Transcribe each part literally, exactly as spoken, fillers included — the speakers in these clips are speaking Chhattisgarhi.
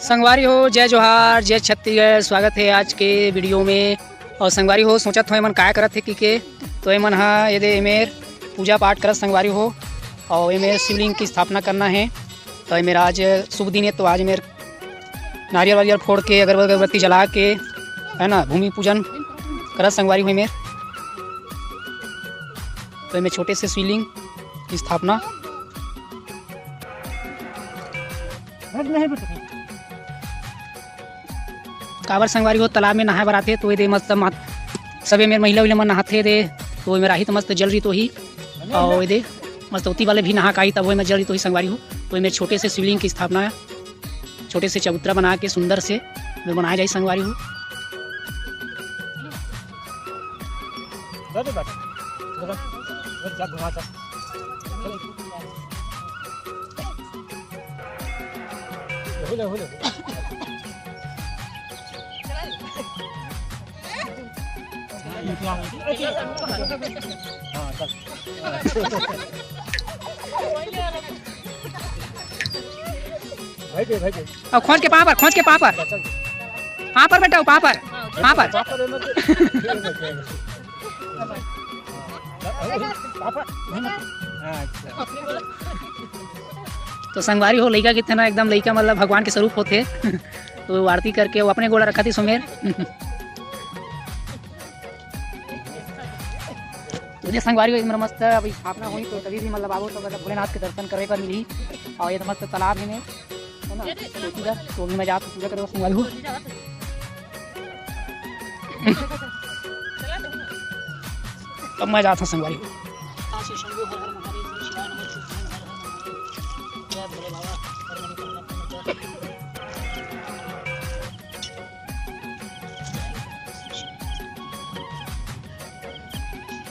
संगवारी हो, जय जोहार, जय छत्तीसगढ़। स्वागत हे आज के वीडियो में। अउ संगवारी हो, सोचत हो एमन काय करत हे कहिके, तो एमन ह ये दे एमेर पूजा पाठ करत संगवारी हो, अउ एमेर शिवलिंग की स्थापना करना हे। तो एमेर आज शुभ दिन हे, तो आज एमेर नारियल वारियल फोड़ के, अगरबत्ती जला के, है ना, भूमि पूजन करत संगवारी हो एमेर। तो एमेर छोटे से शिवलिंग की स्थापना। काबर संगवारी हो, तालाब में नहाए बर आथे, तो ये दे मस्त मात-, सबे मेर महिला उहिला मन नहाथे दे, तो एमेर आही तो मस्त जल रही तो ही, अउ ये दे मस्त ओती वाले भी नहा के आही, तब वो एमेर जल रही तो ही संगवारी हो। तो एमेर छोटे से शिवलिंग की स्थापना है, छोटे से चबूतरा बना के सुंदर से एमेर बनाया जाए संगवारी हो। अब खोंच के पाँव पर, खोंच के पाँव पर, पाँव पर बेटा, पाँव पर, पाँव पर। तो संगवारी हो, लइका किथे ना, एकदम लइका मतलब भगवान के स्वरूप होथे। तो आरती करके वो अपने गोड़ा रखत हे सुमेर। तो ये संगवारी हो, एमेर मस्त अभी स्थापना होही, तो कभी भी मतलब आवो तो मतलब भोलेनाथ के दर्शन करे बर मिलही। अउ ये तो मस्त तालाब हे में, है ना? तो सीधा तो अभी मैं जात हूँ पूजा करे बर संगवारी हो। अब मैं जात हूँ संगवारी हो।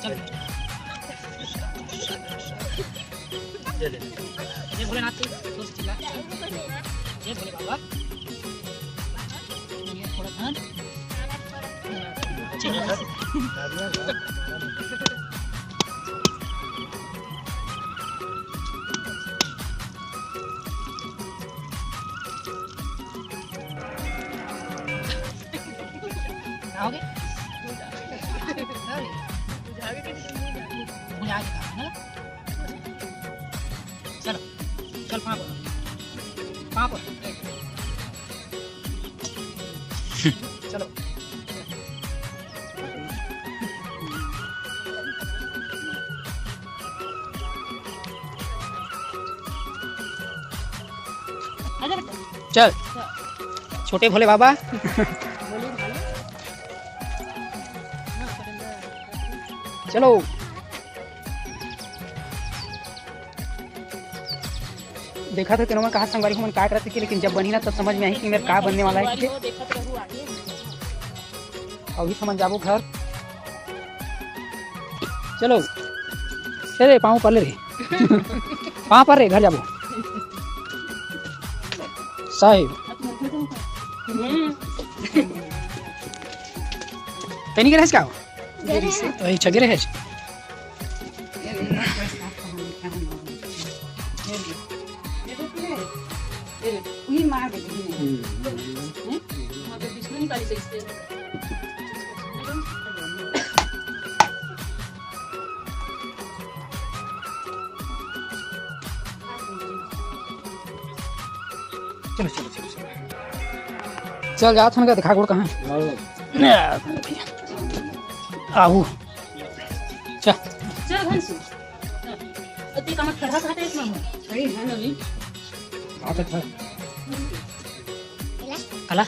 चल। जय भोलेनाथ, जोर से चिल्ला। जय भोले बाबा। थोड़ा ध्यान। चिल्ला। आओगे? बुझा के कहा, है ना? चलो, चल पाँव पर। पाँव पर। चलो। आजा बेटा। चल, छोटे भोले बाबा। चलो। देखा था तेनो मन कहा संगवारी हो मन का करत हे, लेकिन जब बनी ना तब समझ में आही कि मेर का बनने वाला है, ठीक है? अभी समझ जाबो घर। चलो, ए रे, पाँव पर ले रे। पाँव पर रे, घर जाबो। साहेब। तैं नइ गे रहेस का? तो अच्छा गे रहेस। चलो, चलो, चलो, चलो। चल, जात हन का, देखा गोड़ कहाँ हे? आहू। चल। चल, घन से। अति कमत खड़ा खड़ा एक नंबर। सही है ना भी? काला,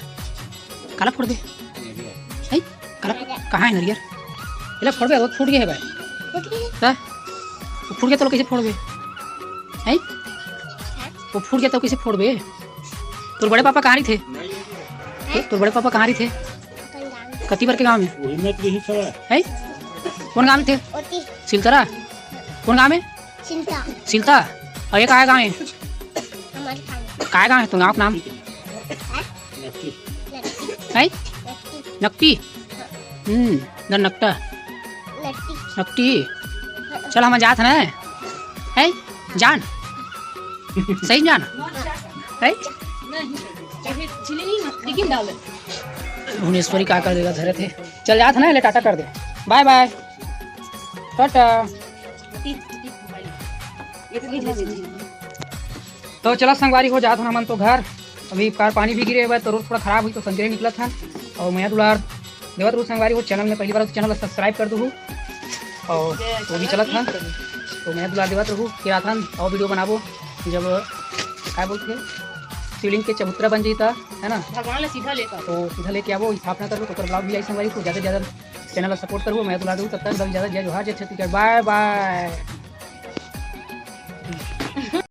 काला फोड़ दे। है? काला, कहाँ है नरियर? एला फोड़बे, वो फूट गया है भाई। फूट गया? ता? वो फूट गया तो कैसे फोड़बे? है? वो फूट गया तो कैसे फोड़बे? तोर बड़े पापा कहाँ रहिथे? तो, तोर बड़े पापा कहाँ रहिथे? कति बर के गाँव में? वही में तो रही था। है? कौन गाँव में थे? ओती। सिलतरा? कौन गाँव में? सिलता। सिलता? अउ ये काय गाँव हे? हमारे खाने। काय गाँव हे तो गाँव के नाम? नक्की। है? नक्की। नक्टी? हम्म, नर नकटा। नक्की। नकटी। चल, हम जात हन। है? जान? सही जान? है? चाहे छिले नहीं ना, लेकिन डाल दे। भुवनेश्वरी का कर देगा, धरे थे। चल जात ना, ले टाटा कर दे, बाय बाय, टाटा। ये तो नहीं ले लीजिए। तो चला संगवारी हो, जात हन हमन तो घर। अभी कार पानी भी गिरे हुए, तो रोड थोड़ा खराब हुई तो संजरे निकलत हन। और मया दुलार देवत रहू संगवारी हो, चैनल में पहली बार हो तो चैनल सब्सक्राइब कर दू। और वो भी चलत हन, तो मया दुलार देवत रहू। फिर आथन और वीडियो बनाबो, जब का बोलते हैं, शिवलिंग के चबूतरा बन जाता है ना, भगवान ला सीधा लेकर। तो सीधा लेके आबो, स्थापना करबो, तो ओकर ब्लॉग भी आई संगवारी। तो ज़्यादा से ज़्यादा चैनल ला सपोर्ट करबो, मया दुलार देहू। तब तक ज़्यादा जय जोहार, जय छत्तीसगढ़, बाय बाय।